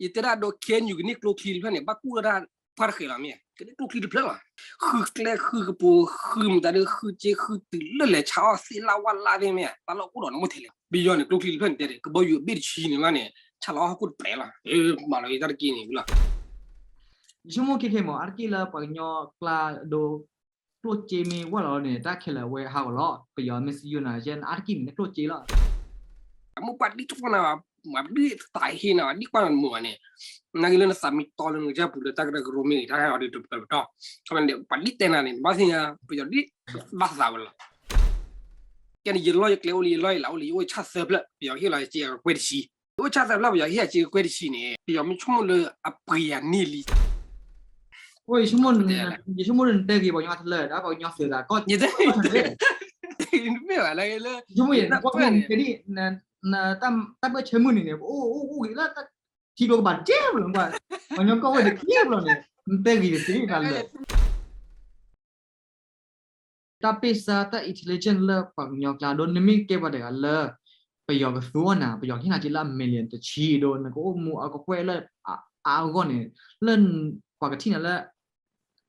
ယတဲဒၣ်ဒိ ခဲအံၤ ကန့ၢ်ကျိချံတဖျၢၣ်န့ၣ် ဘၣ်ကူၣ်ထီၣ်တၢ်ပှၢ်တဃဲးလီၤမ့ၢ်ဧါ, ကန့ၢ်ကျိချံတဖျၢၣ်လီၤ. ဃုကျဲဃုကပူၤ ဃုမတၤဒု ဃုစ့ဃုတုၤလၢလဲၤဆါအီၣ်သ့ၣ်လၣ်ဝၣ်လၣ် သ့ၣ်မ့ၢ်ဧါ, တၢ်လၢအိၣ်ဒီးနမိၢ်ထဲလဲၣ်. ပယီၤန့ၣ် ကျိချံတဖျၢၣ်န့ၣ်တဲ ကဘီယူၤအဘ့ၣ်တဆံန့ၣ်မးန့ၣ် ဆါလီၤဟီၣ်ခိၣ်တပျဲၤလီၤ. မၤလီၤတၢ်တက့ၢ်န့ၣ်လီၤ. ယဆိကမိၣ်ခဲခဲမး အါတက့ၢ်လၢပှၤကညီကျါဒိ ကျိၣ်စ့မ့ၢ်ဝဲလီၤန့ၣ် တၢ်ခဲလၢာ်ဝဲဟးဂီၤလီၤ. ပယီၤမ့ၢ်စံယိၣ်နၤ ယဲအါတက့ၢ်န့ၣ် ကျိၣ်စ့လီၤ. အမိၢ်ပှၢ်ဒ်တဃိနၤဘၣ်, မၤဒ်တၢ်ဟ့ၣ်နၤဘၣ်, ဒ်ကွၢ်နၤမုာ်ဘၣ်န့ၣ်, နာ်က့လၢနသးမံတီလၢနကစၢ်ပူၤလၢတၢ်ကရၢကရိမ့ၢ်ဂ့ၤ တၢ်ဟဲအီၤဒ်တပတီၢ်, ပှၤဒ်တဲနၤန့ၣ် နဘၣ်သ့ၣ်ညါ ပယီၤဒ်ဘၣ်သးဝဲလီၤ. ကဲန့ၣ် ယလီၢ်ယကျဲအိၣ်လံ ယလီၢ်ယလၤအိၣ်လံ ယအိၣ်ဆၣ်သၢဖျၢၣ် ပယီၤဟ့ၣ်လီၤယစ့အကကွဲၢ်တဆံ, ယအိၣ်ဆၣ်သၢဖျၢၣ် ပယီၤဟ့ၣ်ယစ့ကကွဲၢ်တဆံန့ၣ် ပယီၤမ့ၢ်ဆိကမိၣ်လၢအပှ့ၤယၤန့ၢ်လံ ယဆိကမိၣ်နတဲဂ့ၤပှၤကညီတလၢာ် ဒီးပှၤကညီသုးသးကီၢ် မ့ၢ်ဘၣ်လၢ ယဆိကမိၣ်ယဲန့ၣ် တၢ်ပၢၢ်ဆၢမုၢ်နံၤန့ၣ် အိၣ်အိၣ်ဂ့ၤလၢ ထံကျိကဘၣ်ကဲဘျီ ပှၤကညီကီၢ်ဝဲတကဲဘျီန့ၣ် နတဲဂ့ၤတသ့တၢ်လၢာ် တၢ်ပ့ၢ်စၢ်တၢ် intelligent လၢပှၤကညီကျါဒိ နမ့ၢ်ကဲပှၤတဂၤလၢ ပယီၤကသူအီၤနၤ ပယီၤကဟ့ၣ်နၤစ့လၢအ million တဆံဒိ နကအိၣ်မူအကကွဲၢ်လၢအါအါဂီၢ်န့ၣ် လၢပှၤကထံၣ်နၤလၢ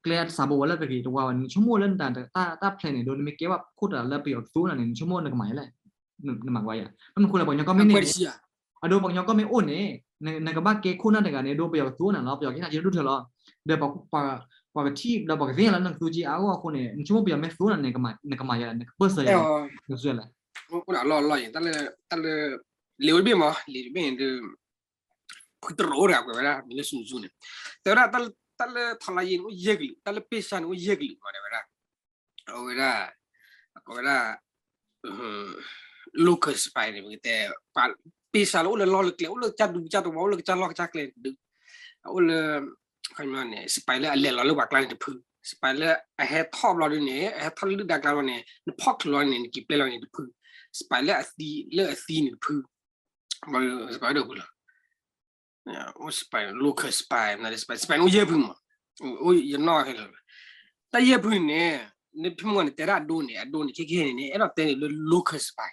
ကျဲတစးဘိဝဲလၢတဂ့ၤတဝါဘၣ်န့ၣ် နဆိကမိၣ်လၢနတၢ်တၢ်ဖျဲးန့ၣ်ဒိ နမ့ၢ်ကဲဘၣ်ခိၣ်တဂၤလၢပယီၤကသူအီၤနၤန့ၣ် နဆိကမိၣ်နကမၤယဲလဲၣ် နမၤကွၢ်ယဲ ဘၣ်မနုၤဃိလဲၣ် ပှၤကညီကီၢ်မ့ၢ်န့ၢ်န့ၣ် အဒိပှၤကညီကီၢ်မ့ၢ်အိၣ်န့ၣ် နကဘၣ်ကဲခိၣ်နၢ်တဂၤန့ၣ် ဒိပယီၤကသူအီၤနၤလီၤ ပယီၤကဟ့ၣ်နၤစ့ဒိၣ်ထီၣ်လီၤ ဒီးပှၤကထံၣ်ဒီးပှၤကသ့ၣ်ညါလၢနကသူစ့အါဂီၢ်အဃိန့ၣ် နဆိကမိၣ်ပယီၤမ့ၢ်သူအီၤနၤန့ၣ် နကမၤယဲလဲၣ် နကပၢၢ်ဆၢယဲလဲၣ် နကစၢ်လဲၣ် လီၤလီၤ တၢ်လၢ လံာ်အိၣ်တဘ့ၣ်မး လံာ်တဘ့ၣ်န့ၣ် ဖုတရိးအိၣ်တဂၤကွဲးဝဲဒၣ် မ့ၢ်လၢစူၤစူၤန့ၣ် တဲဝဲဒၣ် တၢ်လၢထီလါယ့န့ၣ်အိၣ်ယဲၢ်ကလုာ် တၢ်လၢပ့ၢ်စၢ်န့ၣ်အိၣ်ယဲၢ်ကလုာ်မး တဲဝဲဒၣ် အဝဲဒၣ် ကိးဝဲဒၣ် local spy န့ၣ် ပကတဲ ပှၤပ့ၢ်စၢ်လၢအိၣ်လၢလီၢ်လၢကျဲ အိၣ်လၢကစၢ်ဒူကစၢ်တဝီ အိၣ်လၢကစၢ်လီၢ်ကစၢ်ကျဲန့ၣ် အအိၣ်လၢ ခီပညီန့ၣ် spy လၢအလဲၤလီၤလၢပှၤကျါန့ၣ်တဖု spy လၢအဟဲထီၣ်ဘျီဒုန့ၣ် အဟဲထီၣ်လုၢ်ဒၣ်ကျါဘျီန့ၣ် နဖီၣ်ချုးလီၤန့ၣ် နက့ၤပျဲလီၤန့ၣ်တဖု spy လၢအသံလၢအသံန့ၣ်တဖု spy ဒၣ်ဖုလီၤ spy local spy spy န့ၣ်အိၣ်ယဲၢ်ဖုမး ယနီၣ်ခဲလၢာ် တၢ်ယဲၢ်ဖုန့ၣ် နဖဲမုၢ်ဂီၤန့ၣ် တဲဒၣ်အဒိန့ၣ် အဒိန့ၣ် ခဲခဲန့ၣ် အဲၣ်ဒိးတဲန့ၣ်လၢ local spy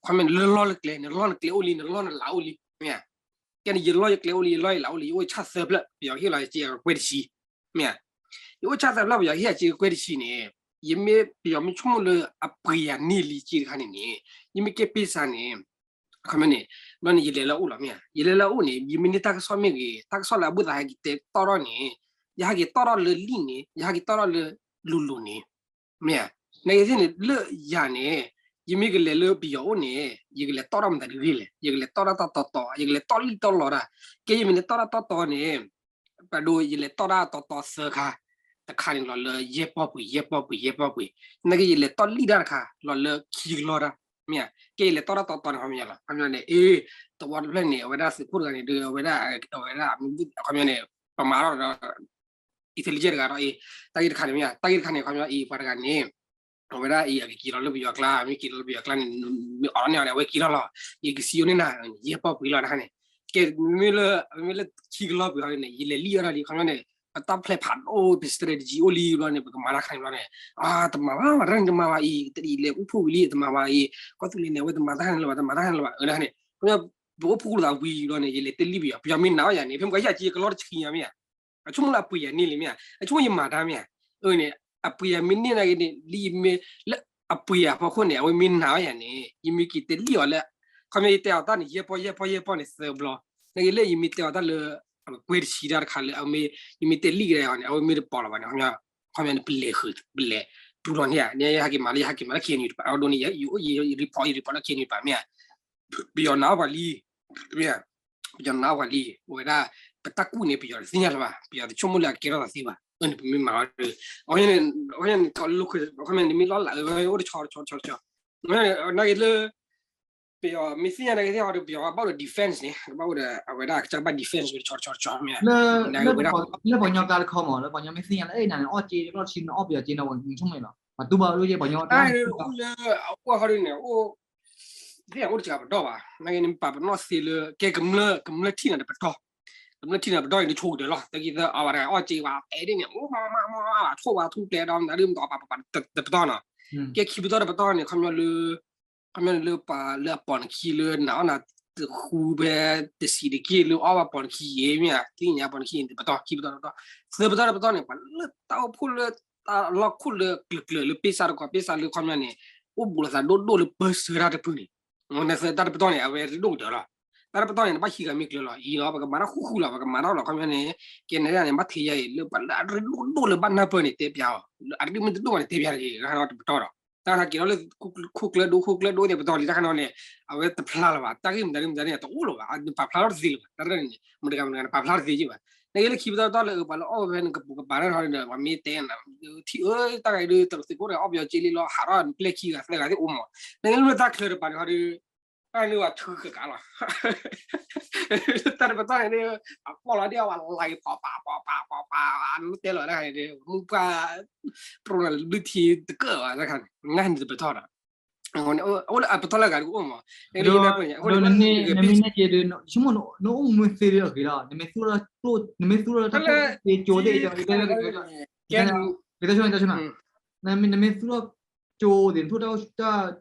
ခီပညီန့ၣ် လၢလီၢ်လၢကျဲ နလီၢ်နကျဲအိၣ်လံ နလီၢ်နလၤအိၣ်လံ မ့ၢ်ဧါ ကဲန့ၣ် ယလီၢ်ယကျဲအိၣ်လံ ယလီၢ်ယလၤအိၣ်လံ ယအိၣ်ဆၣ်သၢဖျၢၣ် ပယီၤဟ့ၣ်လီၤယစ့အကကွဲၢ်တဆံ မ့ၢ်ဧါ ယအိၣ်ဆၣ်သၢဖျၢၣ် ပယီၤဟ့ၣ်ယစ့ကကွဲၢ်တဆံန့ၣ် ယမ့ၢ်ပယီၤမ့ၢ်ဆိကမိၣ်လၢအပှ့ၤယၤန့ၢ်လံစ့တခါန့ၣ်န့ၣ် ယမ့ၢ်ကဲပ့ၢ်စၢ်န့ၣ် ခီပညီန့ၣ် ဘျီန့ၣ် ယလဲၤလၢအအိၣ်လီၤမ့ၢ်ဧါ ယလဲၤလၢအအိၣ်န့ၣ် ယမ့ၢ်န့ၢ်တၢ်ကစီၣ်မ့ၢ်ဂ့ၤ တၢ်ကစီၣ်လၢအဘူၣ်သးဟဲက့ၤတဲတီၣ်ထီၣ်န့ၣ် ယဟဲက့ၤတီၣ်ထီၣ်လၢလံာ်န့ၣ် ယဟဲက့ၤတီၣ်ထီၣ်လၢလိၤလိၤန့ၣ် မ့ၢ်ဧါ နာ်က့သ့ၣ်န့ၣ် လၢယၤန့ၣ် ယမ့ၢ်ကလဲၤလၢပယီၤအိၣ်န့ၣ် ယကလဲၤတီၣ်ထီၣ်မတၤတဂ့ၤလဲၣ် ယကလဲၤတီၣ်ထီၣ်တၢ်တီတီ ယကလဲၤတီၣ်လံၣ်တီၣ်လီတၢ် ကဲယမ့ၢ်လဲၤတီၣ်တၢ်တီတီန့ၣ် ပဒိ ယလဲၤတီၣ်တၢ်တီတီသၢခါ တခါန့ၣ်လီၤလၢယဲၢ်ပီၢ်ပှ့ၤ ယဲၢ်ပီၢ်ပှ့ၤ ယဲၢ်ပီၢ်ပှ့ၤ နာ်က့ယလဲၤတီၣ်လံၣ်တၢ်တခါ လီၤလၢခံကလီတၢ် မ့ၢ်ဧါ ကဲယလဲၤတီၣ်တၢ်တီတီန့ၣ် ခီပညီလီၤ ခီပညီန့ၣ် အ့ တဝီတဖျၢၣ်န့ၣ် အဝဲဒၣ်သုးခိၣ်တဂၤန့ၣ် ဒုးအဝဲဒၣ် အဝဲဒၣ် ခီပညီန့ၣ် ပမၤထီၣ်ဒီး intelligence တဂၤဒီး အ့ တၢ်ဂ့ၢ်တခါန့ၣ်မ့ၢ် တၢ်ဂ့ၢ်တခါန့ၣ် ခီပညီအ့ ပှၤတဂၤန့ၣ် အဝဲဒၣ်အံၤ အကက့ၤလီၤလၢပယီၤကျါ မ့ၢ်က့ၤလီၤလၢပယီၤကျါန့ၣ် မ့ၢ်အိးထီၣ်န့ၢ်အီၤန့ၣ် အဝဲက့ၤထီၣ်လီၤ ယကစံးယိၣ်န့ၢ်နၤ ယဲၢ်ပီၢ်ပှ့ၤလီၤတခါန့ၣ် ကဲ မ့မ့ၢ်လၢ မ့မ့ၢ်လၢခံကလီပှ့ၤအီၤန့ၣ် ယလဲၤလံၣ်အီၤဒၣ်လံ ခီပညီန့ၣ် ပတၢ်ဖျဲးဖးဒိၣ် ပ strategy အိၣ်လံဘျီန့ၣ် ပကမၤတၢ်ခါန့ၣ်ဘျီန့ၣ် အတမၤဘၣ် တၢ်န့ၣ်တမၤဘၣ်အံၤ တအံၤလဲၤအိၣ်ဖှိၣ်ဝံၤလံ တမၤဘၣ်အံၤ ကီၢ်သူလ့ၤန့ၣ် အဝဲတမၤတၢ်န့ၣ်လၢၤဘၣ် တမၤတၢ်န့ၣ်လၢၤဘၣ် အဝဲဒၣ်န့ၣ် ခီပညီ ပအိၣ်ဖှိၣ်လိာ်သးဝံၤဘျီန့ၣ် ယလဲၤတဲလံၣ်ပယီၤ ပယီၤမ့ၢ်နာ်အီၤယၤန့ၣ် ဖဲမ့ၢ်ကီးယဟဲက့ၤကလီတဆံညါမ့ၢ်ဧါ အဆိကမိၣ်လၢအပှ့ၤယၤန့ၢ်လံမ့ၢ်ဧါ အဆိကမိၣ်ယမၤတၢ်မ့ၢ်ဧါ အန့ၣ် အပှ့ၤယၤမ့ၢ်န့ၢ်နာ်က့န့ၣ် လၢယမ့ၢ်လၢအပှ့ၤယၤဖီခိၣ်န့ၣ် အဝဲမ့ၢ်နာ်အီၤယၤန့ၣ် ယမ့ၢ်က့ၤတဲလံၣ်အီၤလၢ ခီပညီယတဲအီၤတၢ်န့ၣ် ယဲၢ်ပီၢ်ယဲၢ်ပီၢ်ယဲၢ်ပီၢ်န့ၣ်သၢဘျီ နာ်က့လၢယမ့ၢ်တဲအီၤတၢ်လၢ အကွဲတဆံတၢ်တခါလၢအမ့ၢ် ယမ့ၢ်တဲလံၣ်ကဒါအီၤန့ၣ် အဝဲမ့ၢ်တပိာ်လီၤဘၣ်န့ၣ် ခီပညီန့ၣ် ပလဲၤဃုာ် ပလဲၤတူၢ်လီၤန့ၣ်ဧါ န့ၣ်ယဟဲက့ၤမၤလၢယဟဲက့ၤမၤလၢ KNU တပၤ အဒိန့ၣ် ယအိၣ်ယ report ယ report လၢ KNU တပၤမ့ၢ်ဧါ ပယီၤနာ်အီၤပှၤလံ မ့ၢ် ပယီၤနာ်အီၤပှၤလံ အဝဲဒၣ် ပတၢ်ကူၣ်န့ၣ် ပယီၤတသ့ၣ်ညါလၢၤဘၣ် ပယီၤတဆိကမိၣ်လၢအကဲထီၣ်သးသ့ဘၣ် အန့ၣ်ပမ့ၢ်မၤအီၤ အဝဲန့ၣ် အဝဲန့ၣ် ခီပညီန့ၣ်မ့ၢ်လီၢ်လၤ အဝဲအိၣ်တဆီတဆီတဆီတဆီ နာ်က့လၢ ပယီၤမ့ၢ်သ့ၣ်ညါနာ်က့သ့ၣ်အီၤဒီး ပယီၤဘၣ်အိၣ်ဒီး defense န့ၣ် ကဘၣ်အိၣ်ဒီး အဝဲဒၣ်ကစၢ်ဘၣ် defense ဝဲတဆီတဆီတဆီတဆီ မ့ၢ် လၢပှၤကညီကျါတခီမး လၢပှၤကညီမ့ၢ်သ့ၣ်ညါလၢ အဲၣ် နၤန့ၣ် အီၣ်စ့ လီၢ်တဆံ နအီၣ်ပယီၤစ့ နဝဲနဆိကမိၣ်လီၤ ပှၤတူၢ်ဘၣ်အိၣ်လၢပှၤကညီကျါ အိၣ်လၢ အအိၣ်ဟီဒ်န့ၣ် အိၣ် သ့ၣ်ညါအိၣ်တစှၤပဒီဘၣ် နာ်က့န့ၣ် ပာ်ပနီၣ်သ့လၢ ကဲကမျၢၢ် ကမျၢၢ်ထံၣ်နၤတပတီၢ် ကမျၢၢ်ထံၣ်နၤပတီၢ်အံၤ တဆိကတၢၢ်လီၤ တၢ်က့ၤသၢအဝဲတဂၤ အီၣ်စ့ဝဲ တဲဒ်န့ၣ် အိၣ်မးမးမး အဆိၣ်ဝဲထူၣ်ပျဲဒီး နဒုးမ့ၢ်တအီၣ်ပာ်ပာ်ပာ်တပတီၢ်နီၤ ကဲခံပတီၢ်တပတီၢ်န့ၣ် ခီပညီလၢ ခီပညီလၢပှၤလၢအပိာ်နခံလၢနၤအီၣ်နၤ တဃူဖဲတဆံးတက့ၢ်လၢအီၣ်ဘၣ်ပိာ်တခံဂ့ၤမ့ၢ်ဧါ, သ့ၣ်ညါပိာ်တခံဂ့ၤ တပတီၢ်ခံပတီၢ်တပတီၢ်, သၢပတီၢ်တပတီၢ်န့ၣ် ပှၤလၢတၢ်အိၣ်ဖှိၣ်လၢတၢ်လီၢ်ခိၣ်လၢကျၢၤကျၢၤလၢ ပ့ၢ်စးတကီး ပ့ၢ်စးလၢခီပညီန့ၣ် အိၣ်ဘူးလိာ်သးဒိၣ်ဒိၣ်လၢပၢဆှၢတၢ်တဖုန့ၣ်, နသၢတၢ်တပတီၢ်န့ၣ် အဝဲတဒိၣ်ကတၢၢ်လီၤ. တၢ်တပတီၢ်န့ၣ် နဘၣ်ဟံးဂၤမ့ၢ်ကျၢၤလီၤ အံၤလီၤ ပကမၤတၢ်ဃူဃူလီၤ ပကမၤတၢ်လီၤ ခီပညီန့ၣ် ကဲန့ၣ်ဒၣ်န့ၣ် ဘၣ်ထံးယါအံၤ လၢပှၤလၢအရ့ဒိၣ်ဒိၣ်လၢဘၣ်နၢ်ပၢၢ်န့ၣ် တဲပျးအီၤ, အရ့ဒိၣ်မ့ၢ်တဒိၣ်ဘၣ်န့ၣ် တဲပျးတဂ့ၤ တၢ်တပတီၢ်ဒီး တၢ်က့ၤလီၤလၢ ခိၣ်ကျၢၢ်ဒိၣ် ခိၣ်ကျၢၢ်ဒိၣ်န့ၣ် ပတီၢ်လံ တၢ်ခါနီၤန့ၣ် အဝဲတဖျါလၢၤဘၣ် တၢ်ဂ့ၢ်မတၤဂ့ၢ်မတၤန့ၣ် တအိၣ်လၢၤဘၣ် နပာ်ဖျါထီၣ်တသ့လၢၤဘၣ် တၢ်တဖၣ်န့ၣ် မတၤဂၤမတၤဂၤ နပာ်ဖျါတသ့က့ဘၣ်. နက့လၢခံပတီၢ်တပတီၢ်လၢ ပှၤလၢအီၣ်ဝဲဖဲနကပူၤကပၤတၢ်ထီၣ်ဒီး ပှၤမ့ၢ်တဲနၤ ထံၣ်ဧၢ တၢ်ဂ့ၢ်ဒုး တရူးသုးခိၣ်ဒီးအီၣ်ပယီၤက့လံလီၤ ဟးထီၣ်နပျဲၢ်ခံဂၤသၢဂၤသ့ၣ်အိၣ်မး, နက့လၢတၢ်ချၢတပၤန့ၣ်ဟီဒီး တၢ်န့ၣ်ဝဲထုကကးလီၤ တၢ်တပတီၢ်န့ၣ် အပီၢ်လီၤဒ်အဝဲလၢပီၤပၤ ပီၤပၤ ပီၤပၤ အမ့ၢ်တဲလီၤတၢ်န့ၣ် မုၢ်ပှၢ် ပြိနၤလၢဘျုးထံတကၢၢ်ဘၣ်တခါန့ၣ် နၢ်န့ၣ်တပတီၢ်ဒီး အိၣ်လၢအပတီၢ်လၢအဂၤတကအိၣ်မး, နမ့ၢ်နဲၣ်က့ၤဒီး နမ့ၢ်သူၣ်ထီၣ်ကျိၣ် နမ့ၢ်သူၣ်ထီၣ်တၢ်ကျိၣ်သ့ကၠိသ့ၣ်ကၠိ ကဲ ကဲ ကဲ နမ့ၢ်သူၣ်ထီၣ်ကၠိသ့ၣ် နထိၣ်တၢ်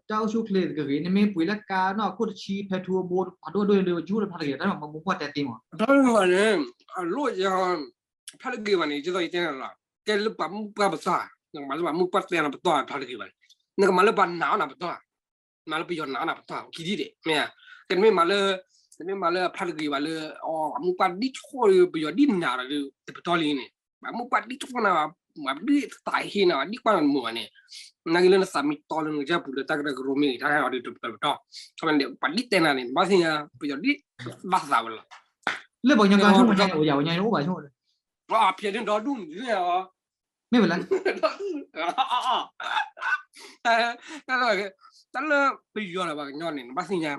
အိၣ်ဆူၣ်ချ့ကဂ့ၤ နမ့ၢ်ပှ့ၤလၢကါနီၢ်ခိၣ်တဆံ ဖဲထူအဘိ အဒိၣ်အဒိၣ်န့ၣ်ဒီး ကၠိတဖျါတဂ့ၤ တၢ်မၤမူပှၢ်တဲသ့မး ဖျါတဂ့ၤဘၣ်န့ၣ် အလိၣ်ယၤ ဖျါတဂ့ၤဘၣ်န့ၣ် ဒ်သိးယတဲန့ၣ်လီၤ ကဲလၢပှၤမူပှၢ်ပတီၢ် နကမၤလၢပှၤမူပှၢ်တဲနၤပတီၢ် ဖျါတဂ့ၤဘၣ်န့ၣ် နကမၤလၢပှၤနာ်အီၤနၤပတီၢ် မၤလၢပယီၤနာ်အီၤနၤပတီၢ် ခံထံၣ်ဒံး မ့ၢ်ဧါ ကဲနမ့ၢ်မၤလၢ နမ့ၢ်မၤလၢအဖျါတဂ့ၤဘၣ်လၢ အီ ပှၤမူပှၢ်ဒ်ဆိၣ်ဒီး ပယီၤဒ်နာ်ဒီး တပတီၢ်လံန့ၣ် ပှၤမူပှၢ်ဒ်ဆိၣ်နၤ ပှၤဒ်တၢ်ဟ့ၣ်နၤ ပှၤဒ်ကွၢ်နၤတမုာ်ဘၣ်န့ၣ် နာ်က့လၢနသးမ့ၢ်တီလၢနကစၢ်ပူၤလၢတၢ်ကရၢကရိမ့ၢ်ဂ့ၤ တၢ်ဟဲအီၤဒီးတပတီၢ် ပှၤဒ်တဲနၤန့ၣ် နဘၣ်သ့ၣ်ညါ ပယီၤဒ်ဘၣ်သးဝဲလီၤ လၢပှၤကညီကၢဆိၣ်မးညါန့ၣ် အိၣ်ယၤဝဲညါန့ၣ် အိၣ်ဘၣ်ဆိၣ် ဖျဲးဒ်ဒီဒူၣ်န့ၣ် မ့ၢ်ဝဲလၢ တၢ်လၢပယီၤဒီးပှၤကညီန့ၣ် နဘၣ်သ့ၣ်ညါ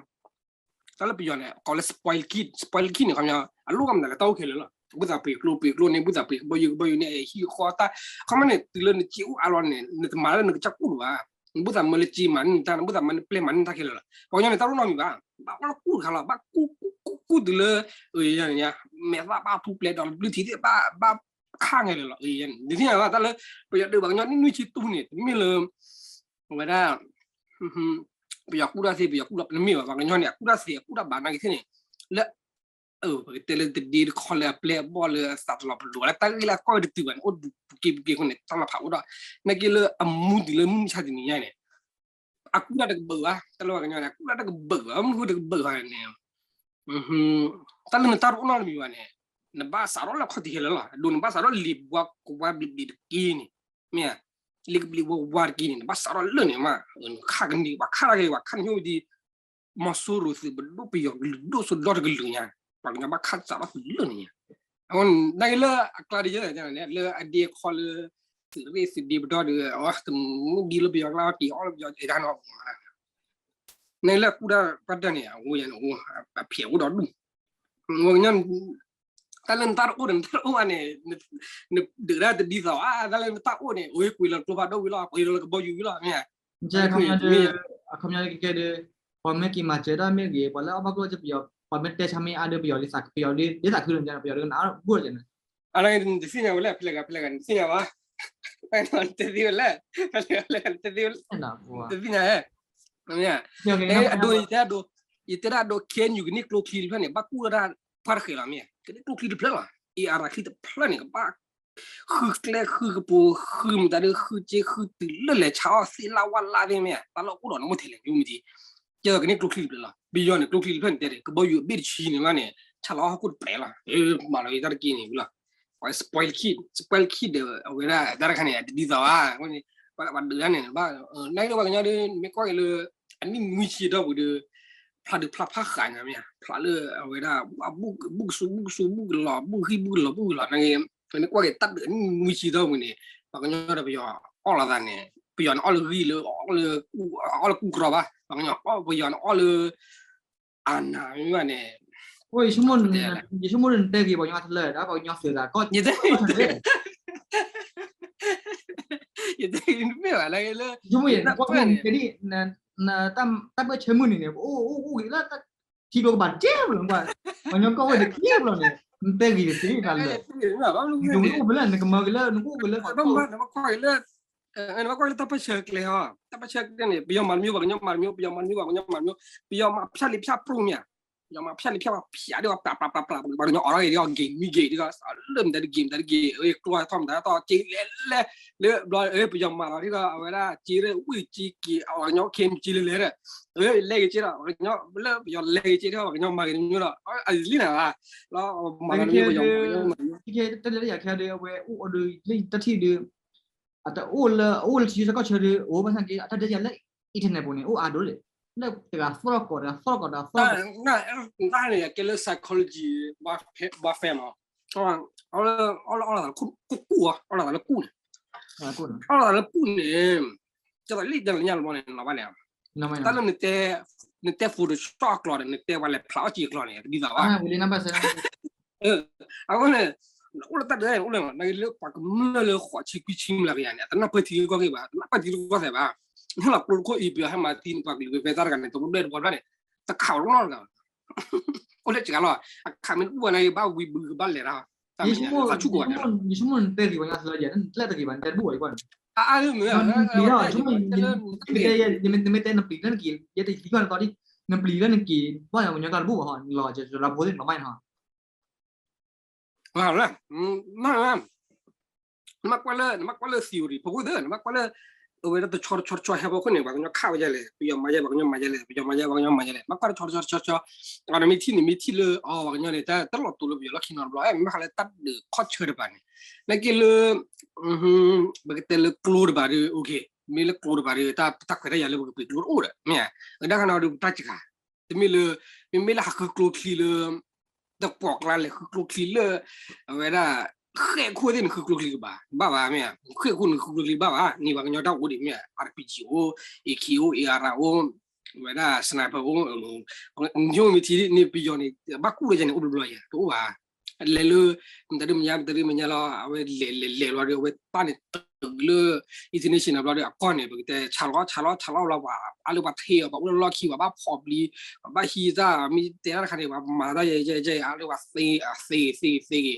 တၢ်လၢပယီၤန့ၣ် ကိးလၢ spoil kid spoil kid န့ၣ် ခီပညီ အလိၣ်ကမၤတၢ်လၢတၢ်အိၣ်ခဲလၢာ်လီၤ ဘူၣ်သးပှ့ၤကျိ ပှ့ၤကျိန့ၣ် ဘူၣ်သးပှ့ၤကဘီယူၤ ကဘီယူၤန့ၣ် ဟံၣ်ဃီတၢ် ခီပညီန့ၣ် တုၤလၢနစ့အိၣ်အါလီၤန့ၣ် နတမၤလၢနကစၢ်ကူၣ်လၢၤဘၣ် နဘူၣ်သးမၢလၢစ့မၤန့ၢ်နတၢ် နဘူၣ်သးမၢလၢပျဲၢ်မၤန့ၢ်နတၢ်ခဲလၢာ်လီၤ ပှၤကညီန့ၣ် တၢ်တအိၣ်နီတမံၤဘၣ် ဘၣ်အီၣ်လၢကူၣ်တခါလီၤ ဘၣ်ကူၣ်ကူၣ်ကူၣ်တုၤလၢ မဲာ်သၣ်ဘၣ်ထူပျဲဒီး ဘျုးထံသ့ၣ်ဘၣ်ဘၣ်ခါငဲၤလၢာ်လီၤ ဒ်သ့ၣ်ညါဘၣ် တၢ်လၢ ပယီၤဒုးပှၤကညီနွံဆံတူၢ်န့ၣ် တမ့ၢ်လၢ အဝဲဒၣ် ပယီၤကူၣ်တၢ်သ့ ပယီၤကူၣ်တၢ် တမ့ၢ်ဘၣ် ပှၤကညီန့ၣ် အကူၣ်တၢ်သ့ အကူၣ်တၢ်ဘၣ်နာ်က့သ့ၣ်န့ၣ် လၢ ပကတဲလၢတဒ့တခီလၢအပျဲၢ်အဘီၣ်လၢအသးတလီၤပလိာ် လၢတၢ်ဂ့ၢ်လၢအကီၢ်ဝဲတတုၤဘၣ်န့ၣ် အိၣ်ဒူးပူၤက့ၤပူၤက့ၤအဃိန့ၣ် တၢ်လီၤဖးအိၣ်ဒီး နာ်က့လၢအမူတုၤလၢမုၢ်မဆါတနံၤညါန့ၣ် အကူၣ်တၢ်တကဘၢၣ်ဘၣ် တၢ်လၢပှၤကညီန့ၣ် အကူၣ်တၢ်တကဘၢၣ်ဘၣ် မနုၤဃိတကဘၢၣ်ဘၣ်န့ၣ် တၢ်လၢနတၢ်တအိၣ်နီတမံၤဘၣ်န့ၣ် နဘၣ်စးထီၣ်လၢခီၣ်ထံးခဲလၢာ်လီၤ အဒိ နဘၣ်စးထီၣ်လံာ်ဘှါကဝါဘျံးဘျံးတက့ၢ်န့ၣ် မ့ၢ် လံာ်ကဘျံးဝါဝါတက့ၢ်န့ၣ် နဘၣ်စးထီၣ်လၢာ်န့ၣ်မး နခးကန့ၢ် ပှၤခးတၢ်က့ၤ ပှၤခးန့ၢ်ဒ် မီၤစိရိၤသုးပဒိၣ်ပယီၤကလုာ်ဒိၣ်စိဒီတကလုာ်ညါ ပှၤကညီဘၣ်ခးစးထီၣ်သုးလၢာ်န့ၣ်ညါ အဃိန့ၣ် နာ်က့လၢအကျါဒ်ယဲန့ၣ် လၢအဒ့အခီလၢ သုးရ့ၣ်သုးဒ့ပတီၢ်ဒီး အဝဲတမူဒံလၢပယီၤကျါက့ၤအီၣ်လၢပယီၤက့ၤတၢ်နီၤ နာ်က့လၢအကူၣ်တၢ်ပှၢ်တၢၢ်န့ၣ် အဝဲယဲန့ၣ် အဖျဲးအိၣ်ဒီးဒူၣ် ပှၤကညီ တၢ်လၢနတၢ်တအိၣ်ဒီးနတၢ်တအိၣ်ဘၣ်န့ၣ် နဒုးတၢ်တဒ်သိးဘၣ် တၢ်လၢနတၢ်အိၣ်န့ၣ် အဝဲကွံာ်လီၤကျိဖးဒိၣ်ဝံၤလီၤ ကွံာ်လီၤကဘီယူၤဝံၤလီၤ မ့ၢ် အခီပညီကဲဒီး ပှၤမ့ၢ်က့ၤမၤစၢၤတၢ်မ့ၢ်ဂ့ၤ ပှၤလၢအဘၣ်ကျိၣ်စ့ပယီၤ ပှၤမ့ၢ်တဲဆါမ့ၢ်အါဒီးပယီၤလံ ပယီၤလံ ဒ်သးခုလၢာ် ပယီၤဒ်ကနၣ်ဘူၣ်လီၤန့ၣ် အန့ၣ် နတသ့ၣ်ညါဝဲလဲၣ် ဖဲလဲၣ်ဂၤ ဖဲလဲၣ်ဂၤ နတသ့ၣ်ညါဘၣ် နတသ့ဝဲလဲၣ် ဖဲလဲၣ်ဂၤ နတသ့ဝဲလဲၣ် နတသ့ၣ်ညါ မ့ၢ် အဒိ ယတဲဒၣ်ဒိ ယတဲဒၣ်ဒိ KNU ကန့ၢ်ကျိချံတဖျၢၣ်န့ၣ် ဘၣ်ကူၣ်ဝဲဒၣ်ပှၢ်တဃဲးလီၤ မ့ၢ် ကန့ၢ်ကျိချံတဖျၢၣ်လီၤ အ့ၣ်အါရၤချံတဖျၢၣ်န့ၣ် ကဘၣ် ဃုကျဲဃုကပူၤ ဃုမတၤဒီး ဃုစ့ဃုတုၤလၢလဲၤဆါအီၣ်သ့ၣ်လၣ်ဝၣ်လၣ်သ့ၣ် မ့ၢ် တၢ်လၢအိၣ်ဒီးနမိၢ်ထဲလဲၣ် မ့ၢ်မ့ၢ် ကဲကန့ၢ်ကျိချံတဖျၢၣ်လီၤ ပယီၤန့ၣ် ကျိချံတဖျၢၣ်န့ၣ်တဲတယ် ကဘီယူၤအဘ့ၣ်တဆံန့ၣ်ဘၣ်န့ၣ် ဆါလီၤဟီၣ်ခိၣ်တပဲာ်လီၤ မၤလီၤတၢ်တက့ၢ်န့ၣ်ဝံၤလီၤ spoil kid spoil kid ဒီး အဝဲဒၣ်တၢ်တခါန့ၣ် တဒ်သိးဘၣ် ပှၤဒုးတၢ်န့ၣ် ဘၣ် နာ်က့ဒီးပှၤကညီဒီး မ့ၢ်ကွၢ်က့ၤလၢ အနံၣ်နွံဆံအတီၢ်ပူၤဒီး ဖျါဒုးဖျါဖးဃာ်ညါမ့ၢ် ဖျါလၢအဝဲဒၣ် အဘူၣ်ကစူၣ်ဘူၣ်ကစူၣ်ဘူၣ်ကလီၤ ဘူၣ်ဟံၣ်ဘူၣ်ကလီၤဘူၣ်ကလီၤ နာ်က့ မ့ၢ်ကွၢ်က့ၤတၢ်ဒုးအနံၣ်နွံဆံအတီၢ်ပူၤန့ၣ် ပှၤကညီဒီးပယီၤအီၣ်လိာ်သးန့ၣ် ပယီၤန့ၣ်အီၣ်လၢဂံၢ်လၢ အီၣ်လၢကူၣ်ကြီဘၣ် ပှၤကညီ ပယီၤန့ၣ်အီၣ်လၢ အနၤမ့ၢ်ဘၣ်န့ၣ် ယဆိကမိၣ်နတဲက့ၤပှၤကညီတလၢာ်ဒီး ပှၤကညီသုးသးကီၢ် ယတဲ ယတဲမ့ၢ်ဘၣ်လၢ ယဆိကမိၣ်ယဲ နကွၢ်မ့ၢ်တဲဒ် တၢ်ပၢၢ်ဆၢမုၢ်နံၤန့ၣ် ပအိၣ်အိၣ်အိၣ်ဂ့ၤလၢ ထံကျိကဘၣ်တဲဘၣ် ပှၤကညီကီၢ်ဝဲတက့ၢ်ဘၣ်န့ၣ် နတဲဂ့ၤတသ့ဘၣ်လၢ နကအိၣ်ဖဲလဲၣ် နကမၤက့ၤလၢ နကအိၣ်က့ၤလၢ နဘၣ်ကွၢ်လၢ တၢ်ပၢၢ်ဆၢကျဲဟီ တၢ်ပၢၢ်ဆၢကျဲန့ၣ် ပယီၤမၤတမံၤ ပှၤကညီမၤတမံၤ ပယီၤမၤတမံၤ ပှၤကညီမၤတမံၤ ပယီၤမၤဖၠၣ်လံဖၠၣ်ပြူၣ်မ့ၢ်ဧါ ပယီၤမၤဖၠၣ်လံဖၠၣ် ပှၤဖၠၣ်ဒ်ဝဲ ပျၢ်ပျၢ်ပျၢ်ပျၢ် ပှၤကညီအိးထီၣ်က့ၤဒ်အီၤ ဂ့ၤမံဂ့ၤဒ်အီၤ လၢမတၤတဂ့ၤ မတၤတဂ့ၤ အကျီထီၣ်မတၤထီၣ် က့လဲၣ်လဲၣ် လၢဘျီ ပယီၤမၤလီၤဒ်အီၤ အဝဲဒၣ် က့ရဲၣ်ဝံၣ်က့က့ၤ ပှၤကညီ ခ့မက့လဲၣ်လဲၣ်ဒီး လဲၤက့ၤက့ဒီး ပှၤကညီ လၢပယီၤလဲၤက့ၤက့ဒီး ပှၤကညီမၤဂ့ၤတမံၤဒီး အလံၣ်နၤဘၣ် လီၤမၤလီၤန့ၣ် ပယီၤမၤ ပယီၤမၤ တၢ်လၢယၤခဲဒီး အဝဲအိၣ်အီၤဒီး လၢတၢ်ထံၣ်ဒီး အတအိၣ်လၢ အအိၣ်လၢထံဆၢကီၢ်ဆၢဒီး အိၣ်ဘၣ်ဆၣ်က့ အတၢ်ဒဲးယၤလၢ internet ပူၤန့ၣ် အိၣ်အါဒိၣ်ဒံး လၢတဂၤသီၣ်ကီး တဂၤသီၣ်ကီး တဂၤသီၣ်ကီး တၢ်န့ၣ် ကဲလၢ psychology warfare မး အီၣ်လီၤသးလၢကူၣ် အီၣ်လီၤသးလၢကူၣ်န့ၣ် အီၣ်လီၤသးလၢကူၣ်န့ၣ် ကဲသိးလံၣ်တဲလၢညါလီၤန့ၣ် လီၤဘၣ်လဲၣ် တၢ်လၢ နတဲ Photoshop အကျိာ်ဒီး နတဲပှၤလဲၤဖျါအီၣ်က့ၤအကျိာ်န့ၣ် တဒ်သိးဘၣ် အဃိန့ၣ် အိၣ်လၢတၢ်ဒုးအိၣ်လၢ နဂ့ၤလၢပှၤကမျၢၢ်လၢဃိးဆံခွံဆံမလၢကယၤန့ၣ် အတနၢ်ပၢၢ်ထံဂ့ၢ်ကီၢ်ဂ့ၢ်ဘၣ် တနၢ်ပၢၢ်ထံဂ့ၢ်ကီၢ်သဲးဘၣ် နဟဲလီၤကျိတခိၣ်အံၤ ပယီၤဟဲမၤသံနပှၤကလုာ်ဝဲဖဲတၢ်တဂၤန့ၣ် တဝဲဒၣ်တဝဲဘျီန့ၣ် တခးဝဲနီတဂၤဘၣ် အိၣ်လၢစှၤလီၤ အခးမ့ၢ်တဘူၣ်ဘၣ်န့ၣ် ဘၣ်ဝံၤဘုကဘၣ်လဲၤတၢ် တၢ်မဲာ်ညါ သးဆူၣ်ကိးဂၤဒဲးလီၤ ယဆိကမိၣ်နတဲဂ့ၤပှၤညါသၢယဲၢ် နကျဲတဂ့ၤဘၣ် နတဲတဘူၣ်ဘၣ်အံၤကွၢ်န့ၣ် အါအါမ့ၢ် နမ့ၢ်တဲနပျံၤလၢနက့ၤ ယဲတယံၤကွၢ်နသီဒ် နပျံၤလၢနက့ၤ ဘၣ်ယၤပှၤကညီကျါတဘူၣ်ဘၣ်ဟီ နလီၤလၢဖိသ့ၣ်နလီၤမၢ်န့ၣ်ဟီ မ့ၢ် နမ့ၢ်ကွၢ်လၢ နမ့ၢ်ကွၢ်လၢ theory ဖီခိၣ်သ့ၣ် နမ့ၢ်ကွၢ်လၢ အဝဲဒၣ်တဆီတဆီတဆီဟဲဖီခိၣ်န့ၣ် ပှၤကညီခးဝဲဒ်လဲၣ် ပယီၤမၤယဲ ပှၤကညီမၤယဲလဲၣ် ပယီၤမၤယဲ ပှၤကညီမၤယဲလဲၣ် နမ့ၢ်ကွၢ်တဆီတဆီတဆီတဆီ အနမ့ၢ်ထံၣ်န့ၣ် မ့ၢ်ထံၣ်လၢ အီၤ ပှၤကညီန့ၣ် တၢ်တလီၤတူာ်လၢပယီၤလီၢ်ခံနီတဘျီ မ့ၢ်ဟးလၢတၢ်ဒုးခီၣ်ဆၢတပၤန့ၣ် နက့လၢ ပကတဲလၢကျိတပၤဒီး okay မ့ၢ်လၢကျိတပၤဒီး တၢ်ခွဲးတၢ်ယာ်လၢပကပှ့ၤကျိတအိၣ်ဒီး မ့ၢ်ဧါ အဒၣ်ခါန့ၣ်ဒီးပတၢ်စှၤ တမ့ၢ်လၢ မ့မ့ၢ်လၢဟးဃုကျိချံလၢ တပိာ်ကျါလဲၤဃုကျိချံလၢ အဝဲဒၣ် ဃဲၣ်ခိၣ်သ့ၣ်န့ၣ်ဃုကျိချံကဘၣ် ဘၣ်ဘၣ်မ့ၢ် ဃဲၣ်ခိၣ်န့ၣ်ဃုကျိချံဘၣ်ဘၣ် န့ၢ်ပှၤကညီတၢ်အိၣ်ဒံးမ့ၢ် RPG အိၣ် AK အိၣ် AR အိၣ် အဝဲဒၣ် sniper အိၣ် ညိမ့ၢ်ထံန့ၣ် ပယီၤန့ၣ် ဘၣ်ကူၣ်လၢယဲန့ၣ် အိၣ်ဘျီဘျီယဲ တအိၣ်ဘၣ် လဲၤလၢ မတၤဒုမညါ မတၤဒုမညါလီၤ အဝဲလဲၤလဲၤလဲၤဘျီဒီး အဝဲပၢ်န့ၣ်တုၤလၢ international ဘျီဒီး အကီၢ်န့ၣ် ပကတဲ ဆါလီၤ ဆါလီၤ ဆါလီၤဘျီ ပှၤအါလၢပှၤထံၣ်အီၤ ပှၤအိၣ်လၢလီၢ်ခံ ပှၤဘၣ်ဖီၣ်ပျံၤ ပှၤဘၣ်ဟံးတၢ် မ့ၢ်တဲတၢ်တခါန့ၣ် ပှၤမၤတၢ်ယဲယဲယဲ အါလၢပှၤသ့ အသ့သ့သ့ဂ့ၤ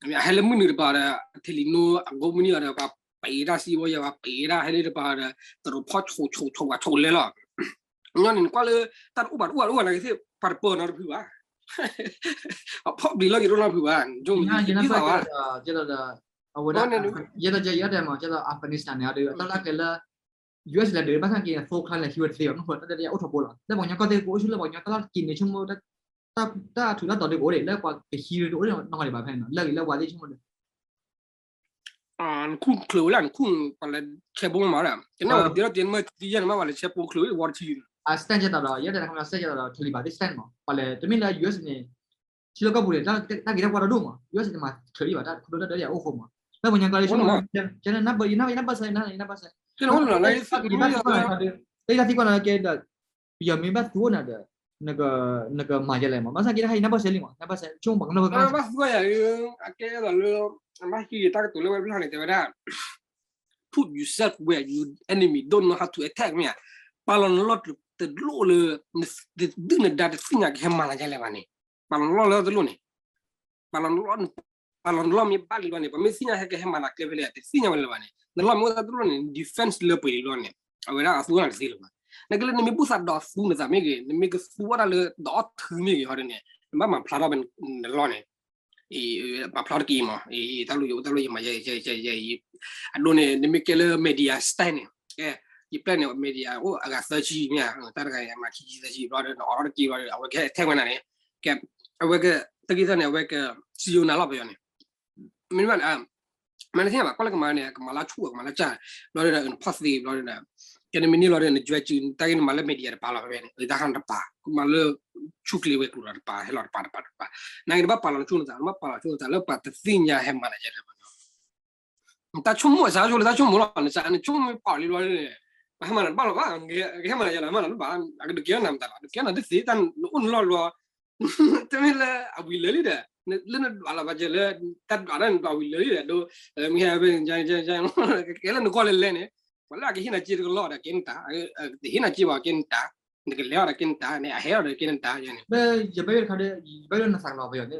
အဟဲလၢမုၢ်နုာ်တပၤဒီး အထံလံၤနိ အကိးမုၢ်နံၤအီၤဒီး ပှၤပံးတၢ်စံးဝဲယဲ ပှၤပံးတၢ်ဟဲလၢတပၤဒီး တရူးဖီၣ်ဆိးဆိးဆိးပှၤဆိးလဲလီၤ ညီန့ၣ် နကွၢ်လၢ တၢ်တအိၣ်ဘၣ်တအိၣ်ဘၣ်တအိၣ်ဘၣ်နာ်က့သ့ၣ် ပှၤတပၢၤနီတဖုဘၣ် အဖီၣ်ပျံၤလီၢ်က့ၤတအိၣ်နီတဖုဘၣ် ယိမ့ၢ်သံသးဘၣ် အဝဲဒၣ် ယဲဒၣ်ယဲဒၣ်မး ကဲသိး Afghanistan န့ၣ် ဒီးတၢ်လၢကဲလၢ US လဲၤဒုးဘၣ်ဆၣ်က့ၤ သိချါလဲၤဟံးဝဲတသ့ဘၣ် မ့ၢ်ဃိတၢ်တယဲအိၣ်ထီဘိလီၤ လၢပှၤကညီကီၢ်သ့ၣ်ကအိၣ်ဆူၣ်လၢပှၤကညီတၢ်လီၢ်တက့ၤန့ၣ် ဆိကမိၣ် တၢ်ထူးတၢ်တီၤဒုးကအိၣ်ဒံး လၢပှၤကဟံးဒုးတအိၣ်နီၢ်ဂၤဒံးဘၣ်ဖဲန့ၣ် လၢအဂ့ၤလၢဝါသ့ၣ်ဆိကမိၣ်ဒီး နခူၣ်ချုးဝဲလၢနခူၣ်ပှၤလဲၤဆဲးပိမးဒီး ကနၣ်ဝဲကတ့ထီၣ်တ့မ့ၢ်တယဲၢ်န့ၣ်မးပှၤလဲၤဆဲးပိချုးဝဲဝီတထံ အ stand ကဲသိးဒီး ယဲဒၣ်ခီပညီ stand ကဲသိးဒီး ထုးလံဘၣ်သ့ၣ် stand မး ပှၤလဲၤ တမ့ၢ်လၢ US န့ၣ် ထံလီၢ်ကီၢ်ပူၤန့ၣ် တၢ်ဂ့ၤတၢ်ဝါတဒိၣ်မး US န့ၣ်မၤချုးဒံးဘၣ် တၢ်ခိၣ်ဒိၣ်တၢ်ဒၢယအိၣ်ဃိမး လၢပှၤကညီကျါလၢဆိကမိၣ် ယနၢ်ပၢၢ် ယနၢ်ပၢၢ်စၢၤ ယနၢ်ပၢၢ်စၢၤ တၢ်သံကွၢ်န့ၣ် တၢ်သံကွၢ်န့ၣ်ကဲဒီး ပယီၤမ့ၢ်ဘၣ်သူအိၣ်နၤဒီး နကမၤယဲလဲၣ်မး ဘၣ်ဆၣ်က့တၢ်ဟဲယနၢ်ပၢၢ်စၢၤလံမး နၢ်ပၢၢ်စၢၤ ဆိကမိၣ်ပှၤကညီဖိ ဘၣ်သူယၤ အကဲသိးလၢ ဘၣ်ဟံးတၢ်ကတိၤလၢဝဲဖျါန့ၣ် တဲဝဲဒၣ် put yourself where your enemy don't know how to attack မ့ၢ်ဧါ ပာ်လီၤနလီၢ်တလိၣ်လၢ နဒုၣ်နဒါတသ့ၣ်ညါကဟဲမၤနၤယဲလဲၣ်ဘၣ်န့ၣ် ပာ်လီၤနလီၢ်လၢတလိၣ်န့ၣ် ပာ်လီၤနလီၢ် ပာ်လီၤနလီၢ်မ့ၢ်ဘၣ်လံဘျီန့ၣ် ပှၤမ့ၢ်သ့ၣ်ညါဟဲကဟဲမၤနၤကျဲဖဲလဲၣ် တသ့ၣ်ညါဝဲလၢၤဘၣ်န့ၣ် နလီၢ်မ့ၢ်အိၣ်တလိၣ်န့ၣ် defense လၢပှဲၤလံဘျီန့ၣ် အဝဲဒၣ်အသူဝဲနၤတသ့လၢၤဘၣ် နကလၢနမ့ၢ်ဘူၣ်သးဒီးသူနသးမ့ၢ်ဂ့ၤ နမ့ၢ်ကသူဝဲဒၣ်လၢဒီးအီၣ်ထုမ့ၢ်ဂ့ၤဟီဒ်န့ၣ် နဘၣ်မၤဖျါထီၣ်နလီၢ်န့ၣ် ပာ်ဖျါတက့ၢ်မး တၢ်လိၣ်ယအိၣ်တၢ်လိၣ်ယမၤယဲ ယဲ ယဲ အဒိန့ၣ် နမ့ၢ်ကဲလၢ media stand န့ၣ် ကဲ ယပျဲၢ်န့ၣ် media အိၣ်အဂၤသၢဆံမ့ၢ် တၢ်တဂၤယမၤခံဆံသၢဆံဘျီဒီး နအိးထီၣ်တက့ၢ်ဘျီဒီး အဝဲကဟဲထဲၣ်ဝဲနၤန့ၣ် ကဲ အဝဲက တၢ်ဂ့ၢ်သၢန့ၣ် အဝဲက စံယိၤနၤလီၤပယီၤန့ၣ် မ့ၢ်ဘၣ်န့ၣ် မၤနသ့ၣ်ညါဘၣ် ကွၢ်လၢကမၤန့ၣ် ကမၤလၢဆူၣ် ကမၤလၢကၢ် ဘျီဒီး နဖီၣ်သ့ဘျီဒီး ကဲနမ့ၢ်န့ၢ်လီၤဒီး န ကြွယ်ကျူ တၢ်ဂ့ၢ်နမၤလၢ media တပၤလီၤဖဲန့ၣ် တၢ်ဟးတပၤ ကမၤလၢ ဆူၣ်ချ့ဝဲကျိၤဒီးတပၤ ဟဲလီၤတပၤတပၤတပၤ နာ်က့နဘၣ်ပာ်လီၤနဆူၣ်နသး နဘၣ်ပာ်လီၤဆူၣ်နသး လၢပှၤတသ့ၣ်ညါဟဲမၤနၤ ယဲလဲၣ် တၢ်ဆိကမိၣ်အစးဆိလၢတၢ်ဆိကမိၣ်လီၤ နစးနဆိကမိၣ်မ့ၢ်ပာ်လံဘျီန့ၣ် ပှၤဟဲမၤနၤတဘၣ်လီၤဘၣ် ကဟဲမၤနၤယဲလဲၣ် မၤနၤတဘၣ် အကဒုးကဲထီၣ်နၤမတၤလီၤ ဒုးကဲထီၣ်နၤတသ့ တၢ်နအိၣ်နလီၢ်လီၤ တမ့ၢ်လၢအဝံၤလၢာ်လံဒီး လၢနဒွးလီၤဘၣ်ကဲလၢ တၢ်ဒွးတၢ်နဒွးဝံၤလၢာ်လံဒီး ဒိ မ့ၢ်ဟဲဖဲ ကဲလၢနဂီၢ်လဲၤလဲၤန့ၣ် ပှၤလၢအကဟ့ၣ်နၤစ့တကလီၢ်ဒီးကဲနတၢ် တဟ့ၣ်နၤစ့ဘၣ်ကဲနတၢ် နကလဲၤအီၤဒီးကဲနတၢ်န့ၣ် အဟဲအီၤဒီးကဲနတၢ်ယဲန့ၣ် ယဘၣ်ယိၣ်တခါဒီး ယဘၣ်ယိၣ်နသးလီၤပယီၤန့ၣ်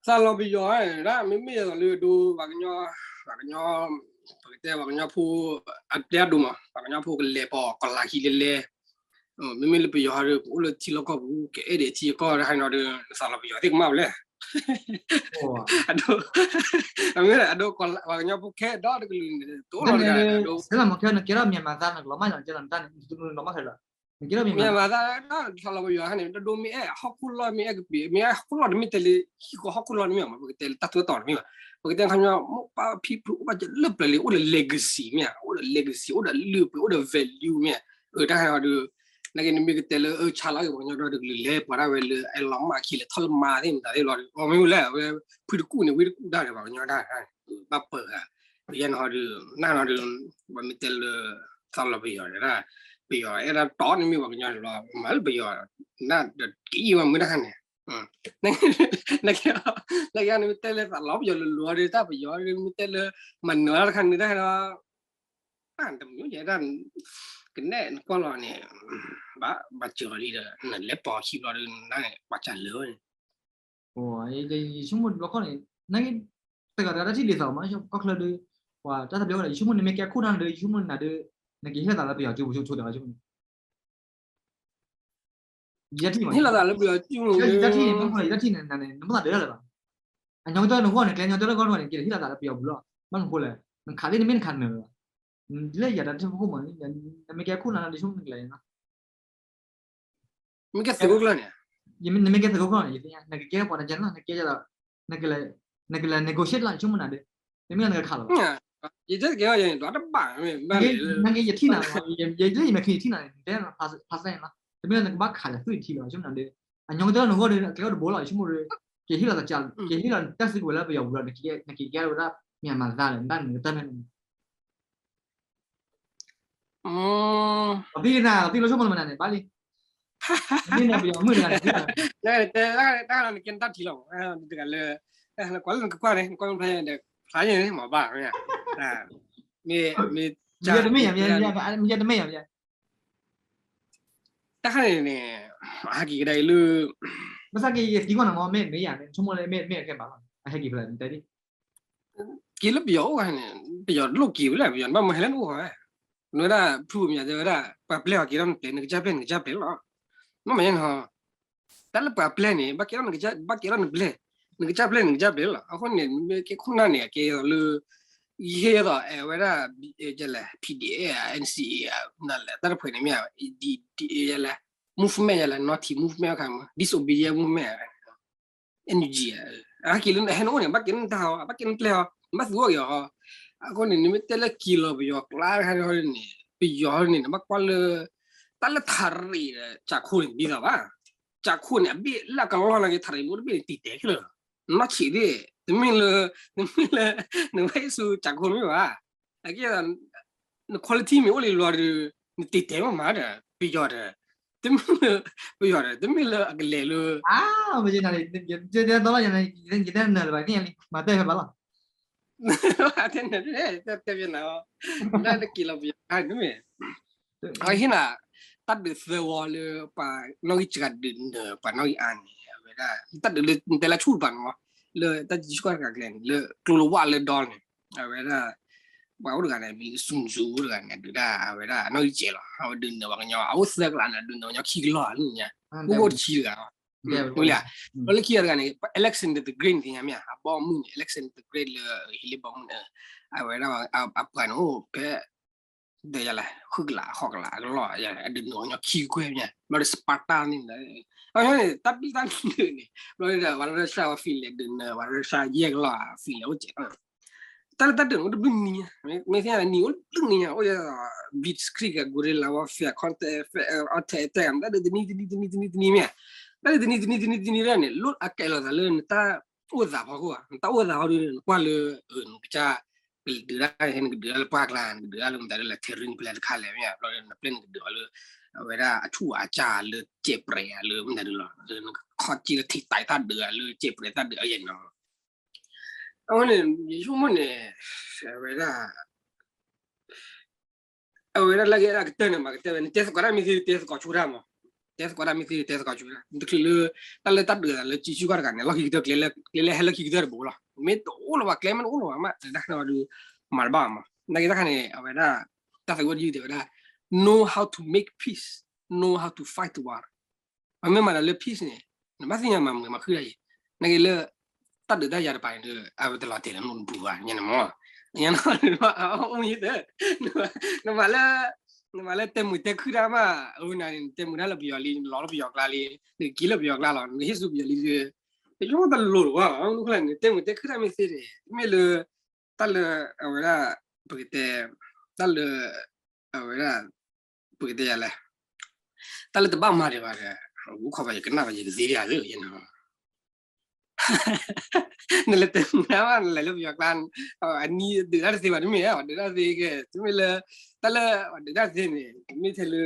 သးလီၤပယီၤဒၣ် မ့မ့ၢ်ယသိးလၢဒိ ပှၤကညီ ပှၤကညီ ပကတဲပှၤကညီဖိ အတဲအဒိၣ်မး ပှၤကညီဖိကလဲၤပီၤကီၤလၤခံလဲၤလဲၤ မ့မ့ၢ်လၢပယီၤဒီး ပအိၣ်လၢထံလီၢ်ကီၢ်ပူၤ ကအဲၣ်ဒိးထံအကီၢ်တခါန့ၣ်ဒီး နသးလီၤပယီၤသ့ၣ်ကမၣ်ဝဲလဲၣ်. အဒိ, မ့ၢ်အဒိ ပှၤကညီဖိခဲဒီတကလုာ်န့ၣ် တအိၣ်လီၤတဂၤဒီး နကဲထီၣ်မ့ၢ်မၤသး နကလီၤမၢ်လီၤကဲလီၤ နတၢ်န့ၣ် နလီၤမၢ်ခဲလၢာ် နကဲထီၣ်မ့ၢ်မၤသး နသးလီၤပယီၤခါန့ၣ် တဒိမ့ၢ်အဲၣ်ဟီၣ်ခိၣ်လီၢ် မ့ၢ်အဲၣ်ကပ့ၤ မ့ၢ်အဲၣ်ဟီၣ်ခိၣ်လီၢ်တမ့ၢ်တဲလၢ ဟံၣ်ဃီဟီၣ်ခိၣ်လီၢ်တမ့ၢ်ဘၣ် ပကတဲလၢတၢ်သိၣ်တၢ်သီတမ့ၢ်ဘၣ် ပကတဲခီပညီ မိၢ်ပၢ်ဖံဖုအိၣ်ဘၣ်စၢၤလၢပျၢၤလံ အိၣ်ဒီး legacy မ့ၢ် အိၣ်ဒီး legacy အိၣ်ဒီးလုၢ်ပှ့ၤ အိၣ်ဒီး value မ့ၢ် အတၢ်ဟဲဒီး နာ်က့နမ့ၢ်ကတဲလၢအၢဆါလီၤက့ၤပှၤကညီဒီတကလုာ်လဲၤပှၤဒၣ်ဝဲလၢ Elon Musk ခံလဲၤထီၣ်လၢမါသ့ၣ်မတၤသ့ၣ်လီၤဒီး အီၤမ့ၢ်ဝဲလဲၣ် အဝဲဖုတကူၣ်န့ၣ် ဝ့တကူၣ်တၢ်ဒီးပှၤကညီတၢ် ဘၣ်ပၢၤဧါ ယဲန့ၣ်ဟီဒီး နၢ်နီၤဒီး ပှၤမ့ၢ်တဲလၢ သးလီၤပယီၤဒီး ပယီၤအဲၣ်ဒၣ်တီန့ၣ်မ့ၢ်ပှၤကညီန့ၣ်လီၤ မၤလၢပယီၤ နၢ်ဒီးက့ယံၤဝဲမုၢ်တၢ်ခါန့ၣ် နကဲ နကဲနမ့ၢ်တဲလၢသးလီၤပယီၤလိၤလိၤဒီး တၢ်ပယီၤမ့ၢ်တဲလၢ မၤနၢၤတၢ်တခါန့ၣ်တၢ်ဒီး တမ့ၢ်ယဲဒၣ် ကနဲၣ်နကွၢ်လီၤန့ၣ် ဘၣ်ဘၣ်စၢၤလီၤလံဒီး နလဲၤပိာ်ခံဘျီဒီး နပှၤစၢၤလၢဝဲန့ၣ် ယဆိကမိၣ်တဘျီခီၣ်န့ၣ် နက တဂၤတဂၤတၢ်ထံၣ်ဒ်သိးမး ကီၢ်ချၢဒီး ပှၤတၢ်သဘျ့ဝဲဒီး ယဆိကမိၣ်နမ့ၢ်ကဲခိၣ်နၢ်ဒီး ယဆိကမိၣ်နၤဒီး နကဟ့ၣ်လီၤသးလၢပယီၤကၠိပူၤဆိဆိတဂၤဆိကမိၣ်န့ၣ် ယတၢ်ထံၣ်မး ဟ့ၣ်လီၤသးလၢပယီၤကၠိပူၤ ယတၢ်ထံၣ်န့ၣ် နမ့ၢ်သးဒၢးလၢၤဘၣ် အညီကတၢၢ်နဂီၢ်န့ၣ် ကျဲညီကတၢၢ်လၢဂီၢ်န့ၣ် က့ၤဟ့ၣ်လီၤသးလၢပယီၤပူၤလီၤ ဘၣ်နဃိလဲၣ် နခးသ့ၣ်နမ့ၢ်နခးနၢၤလၢၤဘၣ် လၢယၤတၢ်ထံၣ်ဖိခိၣ်မး နမ့ၢ်ကဲခိၣ်နၢ်ဒီး ယဆိကမိၣ်နကလဲၤနီၤ မ့ၢ်ကဲသုးခိၣ်ကျၢၢ်န့ၣ် နမ့ၢ်ကဲသုးခိၣ်ကျၢၢ်န့ၣ် ယသ့ၣ်ညါ နကကဲပှၤတကဲလီၤ နကဲလီၤ နကလဲၤ နကလဲၤ negotiate လီၤ ယဆိကမိၣ်နၤဒီး တမ့ၢ်လၢနကခးလီၤဘၣ် ယတကဲလီၤ ယဒွးတဘၣ် မ့ၢ်ဘၣ်လဲၣ် နကဲယထံၣ်နၤလီၤ ယလၢယမဲာ်ချံယထံၣ်နၤန့ၣ် နတဲဖးစဲလီၤ တမ့ၢ်လၢနကဘၣ်ခးယၤသွံၣ်ထံလီၤ ယဆိကမိၣ်နၤဒီး အညီကတၢၢ်နဂီၢ်ဒီး အကျဲအိၣ်တဘိလီၤ ယဆိကမိၣ်ဒီး ကဟ့ၣ်လီၤ ကဟ့ၣ်လီၤတၢ်စုကဝဲၤလၢပယီၤပူၤလီၤ နကကဲဝဲဒၣ် မ့ၢ်မၤသးလၢ နတၢ်နကတၢၢ်န့ၣ် အသံနၤ အသံလီၤဆိကမိၣ်လၢမနုၤန့ၣ် ဘၣ်လံ မ့ၢ်နပယီၤမုၣ်တဂၤန့ၣ် တၢ်နကဲတၢ်ထံလီၤ တဂၤလၢ နကွၢ်လၢနကကွၢ်န့ၣ် နကွၢ်မ့ၢ်ဖျါဒီး ဖျါယဲၢ်န့ၣ် မၤဘၣ် မ့ၢ် မ့ၢ် မ့ၢ်တမ့ၢ်ယၤ မ့ၢ်တမ့ၢ်ယၤ တၢ်ခါန့ၣ်န့ၣ် အဟဲက့ၤကဒါအံၤလၢ ဘၣ်ဆၣ်က့ၤယသံကွၢ်နၤမ့ၢ် မ့ၢ်ယၤ ဆိကမိၣ်လၢမ့ၢ် မ့ၢ်အကဲဘၣ်လီၤ အဟဲက့ၤဖဲလဲၣ် နတဲဒ် က့ၤလၢပယီၤအိၣ်ခါန့ၣ် ပယီၤတလိၣ်က့ၤဝဲလဲၣ် ပယီၤဘၣ်မၢဟဲလၢနအိၣ်ခါဝဲ နဝဲဒၣ်ဖုမၠးတဲဝဲဒၣ် ပှၤပျဲၢ်အီၤက့ၤထီၣ်နပျဲၢ် နကစၢ်ပျဲၢ် နကစၢ်ပျဲၢ်လီၤ မ့ၢ်မးယဲၢ်နီၤ တၢ်လၢပှၤပျဲၢ်န့ၣ် ဘၣ်ကဲထီၣ်နကစၢ် ဘၣ်ကဲထီၣ်နပျဲၢ် နကစၢ်ပျဲၢ် နကစၢ်ပျဲၢ်လီၤ အဃိန့ၣ် မ့ၢ်ကဲခိၣ်နၢ်န့ၣ် အကဲလၢ ယဟ့ၣ်သိးအဲဝဲဒၣ် PDF NCA နလဲၣ် တၢ်တဖှဲးန့ၣ်မ့ၢ် movement ယလဲၣ် North East movement အခါမး disobedient movement energy အဟဲက့ၤလၢဟဲနအိၣ်န့ၣ် ဘၣ်ကဲနတၢ်ဟီ ဘၣ်ကဲနပျဲၢ်ဟီ ဘၣ်သူအီၤက့ၤဟီ အဃိန့ၣ် နမ့ၢ်တဲလၢက့ၤလီၤပယီၤကျါတခါန့ၣ် ပယီၤန့ၣ် နဘၣ်ကွၢ်လၢ တၢ်လၢထးရံးဒီး ကၠးခိၣ်န့ၣ် ဒ်သိးဘၣ် ကၠးခိၣ်န့ၣ် အဘ့ၣ်လၢအကလီၢ်နာ်က့ ထးရံးမ့ၢ်တဘ့ၣ်န့ၣ် တံာ်တဲာ်ခဲလၢာ်လီၤ နီၢ်ဆံးသ့ၣ် တမ့ၢ်လၢ တမ့ၢ်လၢ နဝဲအ့ၣ်ဆူကၠးခိၣ်မ့ၢ်ဘၣ် အကဲ န quality မ့ၢ်အိၣ်လံလီၤဒီး နတံာ်တဲာ်မ့ၢ်မးဒီး ပယီၤဒီး တမ့ၢ်လၢ ပယီၤဒီး တမ့ၢ်လၢအကလဲၤလၢ ယတဲနၢ်လၢၤဘၣ် မၤတဲဖဲဘၣ်လီၤ တဲနၢ် တဲဖဲနၢ် တၢ်တက့ၤလီၤပယီၤခါန့ၣ်မ့ၢ် အဟ့ၣ်နၤ တၢ်ဒုးသၢဝီလၢပှၤနီၣ်ဂံၢ်စှၤဒုးနၢၤ ပှၤနီၣ်ဂံၢ်အါန့ၣ် အဝဲဒၣ် တၢ်ဒုးလၢတဲလၢဆူၣ်တပၤန့ၣ်မး လၢတၢ်ကံဆူၣ်ကီၢ်တဂၤကျဲန့ၣ် လၢကျိလဝၣ်လၢဒီန့ၣ် အဝဲဒၣ် ပှၤအိၣ်တဂၤန့ၣ် မံၤလၢ Sun Tzu တဂၤန့ၣ် ဒုးဒၣ် အဝဲဒၣ်အနီၣ်ဂံၢ်စဲးလီၤ အဝဲဒုးနၢၤပှၤကညီ အအိၣ်သၢကလးန့ၣ် ဒုးနၢၤပှၤကညီခံကလီၢ်လၢညါ အိၣ်ဘိၣ်တဆံတဂၤလီၤ မ့ၢ်လၢ လၢခံဂၤတဂၤန့ၣ် Alexander the Great န့ၣ်သ့ၣ်ညါမ့ၢ် အဘီအမုၢ်န့ၣ် Alexander the Great လၢဟ့ၣ်လ့ၣ်ဘီမုၢ်န့ၣ် အဝဲဒၣ်အပှၤန့ၣ်အိၣ်ဖဲ ဒီးယလဲၣ် ဃုကလး ဃိးကလး အကလီၢ် အဒုးနၢၤပှၤကညီခံကွဲၢ်မ့ၢ် ဘျီဒီး Sparta န့ၣ် အန့ၣ် တၢ်ဘံၣ်တၢ်နုာ်န့ၣ် ဘျီဒီး ပှၤ Russia ဝဲ Finland ဒုးနၢၤ ပှၤ Russia ယဲၢ်ကလီၢ် Finland အိၣ်စဲး တၢ်လၢတၢ်ဒုးန့ၣ် အိၣ်တဘျုးနံၤ မ့ၢ်သ့ၣ်ညါနံၤအိၣ်တဘျုးနံၤညါ အိၣ် blitzkrieg ဂိၤရ့ၤလၤ warfare counter အီၣ်ထဲးတဲ တၢ်ဒုးတနံၤတနံၤတနံၤတနံၤတနံၤမ့ၢ် တၢ်ဒုးတနံၤတနံၤတနံၤတနံၤဒၣ်န့ၣ် လိၣ်အကဲလီၤသးလၢနတၢ်အိၣ်သးဖီခိၣ်ဧါ နတၢ်အိၣ်သးဖီခိၣ်ဒ်န့ၣ် နကွၢ်လၢ နကစၢ် ကဒုးဒၣ် နကဒုးဒၣ်လၢပှၢ်ကျါ နကဒုးဒၣ်လၢမတၤဒ်လဲၣ် terrain ဖဲလဲၣ်တခါလဲၣ်မ့ၢ် ဘျီဒီးနပျဲၢ်နကဒုးအီၤလၢ အဝဲဒၣ်အဆူၣ်အစၢ်လၢကဲးပြဲးဧါလၢမတၤဒ်လဲၣ် လၢနခီၣ်ကၠံလၢထံးတၢ်သၣ်ဒုးဧါလၢကဲးပြဲးသၣ်ဒုးအယဲၢ်နီၤ အဃိန့ၣ် ယဆိကမိၣ်န့ၣ် အဝဲဒၣ် အဝဲဒၣ်လၢကဲဒၣ်ကတၢၢ်န့ၣ် မ့ၢ်ကတၢၢ်ဝဲ နတဲသကိးတၢ်မ့ၢ်သ့ တဲသကိးဆိတၢ်မး တဲသကိးတၢ်မ့ၢ်သ့ တဲသကိးဆိတၢ် တချုးလၢ တၢ်လၢတၢ်ဒုးအသးလၢကံဆူၣ်ကီၢ်တဂၤန့ၣ် လီၢ်ခံကတၢၢ် ကျဲလၢဟဲလၢခံကတၢၢ်တဘိလီၤ မ့ၢ်တအိၣ်လၢၤဘၣ် ကျဲမ့ၢ်တအိၣ်လၢၤဘၣ်မး တၢ်ခါန့ၣ်ဒီး မၤတဘၣ်မး နာ်က့တၢ်ခါန့ၣ် အဝဲဒၣ် တၢ်သးဝံၣ်တယုၢ်တဲဝဲဒၣ် know how to make peace know how to fight war. ပမ့ၢ်မၤတၢ်လၢ peace န့ၣ် နဘၣ်သ့ၣ်ညါမၤမုာ်မၤခုၣ်တၢ်အံၤ, နာ်က့လၢ တၢ်ဒုးတၢ်ယၤတပၤန့ၣ်ဒီး အဝဲတလီၤတဲာ်လၢနအိၣ်တပူၤဘၣ် ညါန့ၣ်မ့ၢ်, ညါန့ၣ် အိၣ်မ့ၢ်သ့, နမၤလၢ နမၤလၢတဲမုာ်တဲခုၣ်တၢ်မး, အဝဲန့ၣ် နတဲမုာ်တၢ်လၢပယီၤလံ နလီၤလၢပယီၤကျါလံ နက့ၤလၢပယီၤကျါလီၤ နကဟ့ၣ်ဆူပယီၤလံဒီး ပယီၤတလိၤလီၤဘၣ်, နတဲမုာ်တဲခုၣ်တၢ်မ့ၢ်သ့န့ၣ် မ့ၢ်လၢ တၢ်လၢ အဝဲဒၣ် ပကတဲ တၢ်လၢ အဝဲဒၣ် ပကတဲယၤလဲၣ်, တၢ်လၢတဘၣ်မၤဒံးဘၣ်ဒီး အိၣ်ခိးဘၣ်ယကနၣ်ဘၣ်ယကသ့ဒံးဧါ, နလဲၤတဲမုာ်တၢ်ဘၣ် နလဲၤလၢပယီၤကျါ အနံၣ်ဒုးတၢ်တသ့ဘၣ် တမ့ၢ်ဧါ ဒုးတၢ်သ့ကဲ တမ့ၢ်လၢ တၢ်လၢ ဒုးတၢ်သ့န့ၣ် တမ့ၢ်ထဲလၢ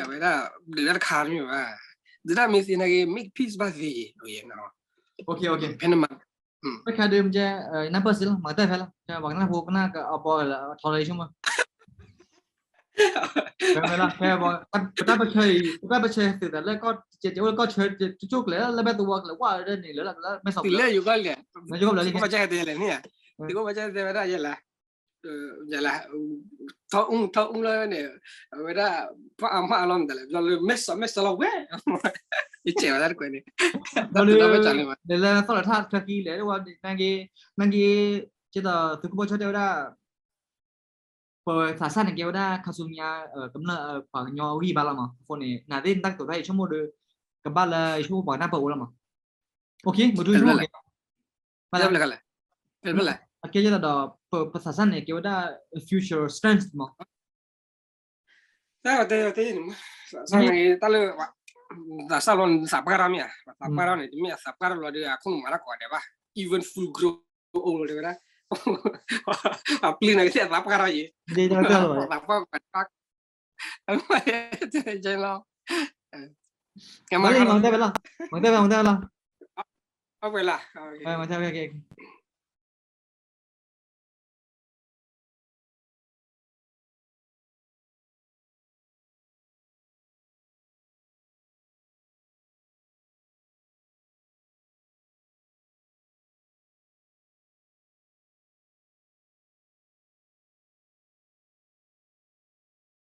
အဝဲဒၣ် ဒုးတၢ်တခါတမ့ၢ်ဘၣ်, ဒုးတၢ်မ့ၢ်သ့နာ်က့ make peace ဘၣ်သ့ ဖဲနမၤ ဖဲခါဒုးမ့ၢ်ကဲ နၢ်ပၢၢ်စ့လီၤ မၤကတၢၢ်ဖဲလီၤ ပှၤကနၣ်ဖိကနၣ်အပီၢ်လၢထီလီၤယဆိကမိၣ် ဖဲလီၤ ဖဲ ပတၢ်ပၢၢ်ဆၢအံၤ ပတၢ်ပၢၢ်ဆၢသုးသးလၢကီၢ် ကဲအိၣ်လၢကီၢ်ဆၢ ကၠိကျဲလၢမဲၢ်သဝီကျဲ ဝဲဒၣ်န့ၣ်လၢမဲၢ်ဆီး လၢယိၤကီၢ်လဲၣ် သုကအိၣ်ပာ်ကဲတဲလဲၣ်န့ၣ် သုကအိၣ်ပာ်ကဲတဲဝဲဒၣ်ယဲလၢ ယဲလၢ ထီအူထီအူလၢန့ၣ် အဝဲဒၣ် ဖီအါမးအလီၢ်မတၤလဲၣ် ဘျီလၢမဲၢ်ဆီးမဲၢ်ဆီးလီၤဝဲ ယစဲးဝဲဒၣ်တကွဲးန့ၣ် ဒီးလၢသီၣ်လၢထၣ်ချၢခံလဲၣ် နာ်က့ နာ်က့ ကဲသိးသုကဘီၣ်ဆၢတဲဝဲဒၣ် ပသးစၢ်န့ၣ်ကဲဝဲဒၣ်ခါဆူညါ ကမျၢၢ်ပှၤကညီအဂံၢ်ဘါလီၤမး အဃိန့ၣ် နာ်သ့ၣ်နတၢ်ကတိၤတၢ်အံၤဆိကမိၣ်ဒီး ကဘၣ်လၢယဆိကမိၣ်ပှၤကနၣ်ပၢၢ်အိၣ်လီၤမး OK မုၢ်ထူယဆိကမိၣ်ကဲ အကဲယဲဒီး ပသးစၢ်န့ၣ်ကဲဝဲဒၣ် future strength မး တၢ်တဲတဲန့ၣ် တၢ်လၢ သးစၢ်လီၤန့ၣ် သးပှၢ်ထီၣ်မ့ၢ်ဧါ သးပှၢ်ထီၣ်န့ၣ် တမ့ၢ်အသးပှၢ်ထီၣ်လီၤဒီး အခိၣ်နူာ်မၤတၢ်ကိးဂၤဒဲးဘၣ် even full grow old တဲဝဲဒၣ် အပျုၢ်န့ၣ်ကသ့ၣ်အသးပှၢ်ထီၣ်ယံၤ သးပှၢ် လီၤ မၤတဲဝဲလီၤ မၤတဲဝဲ မၤတဲဝဲလီၤ မၤတဲဝဲ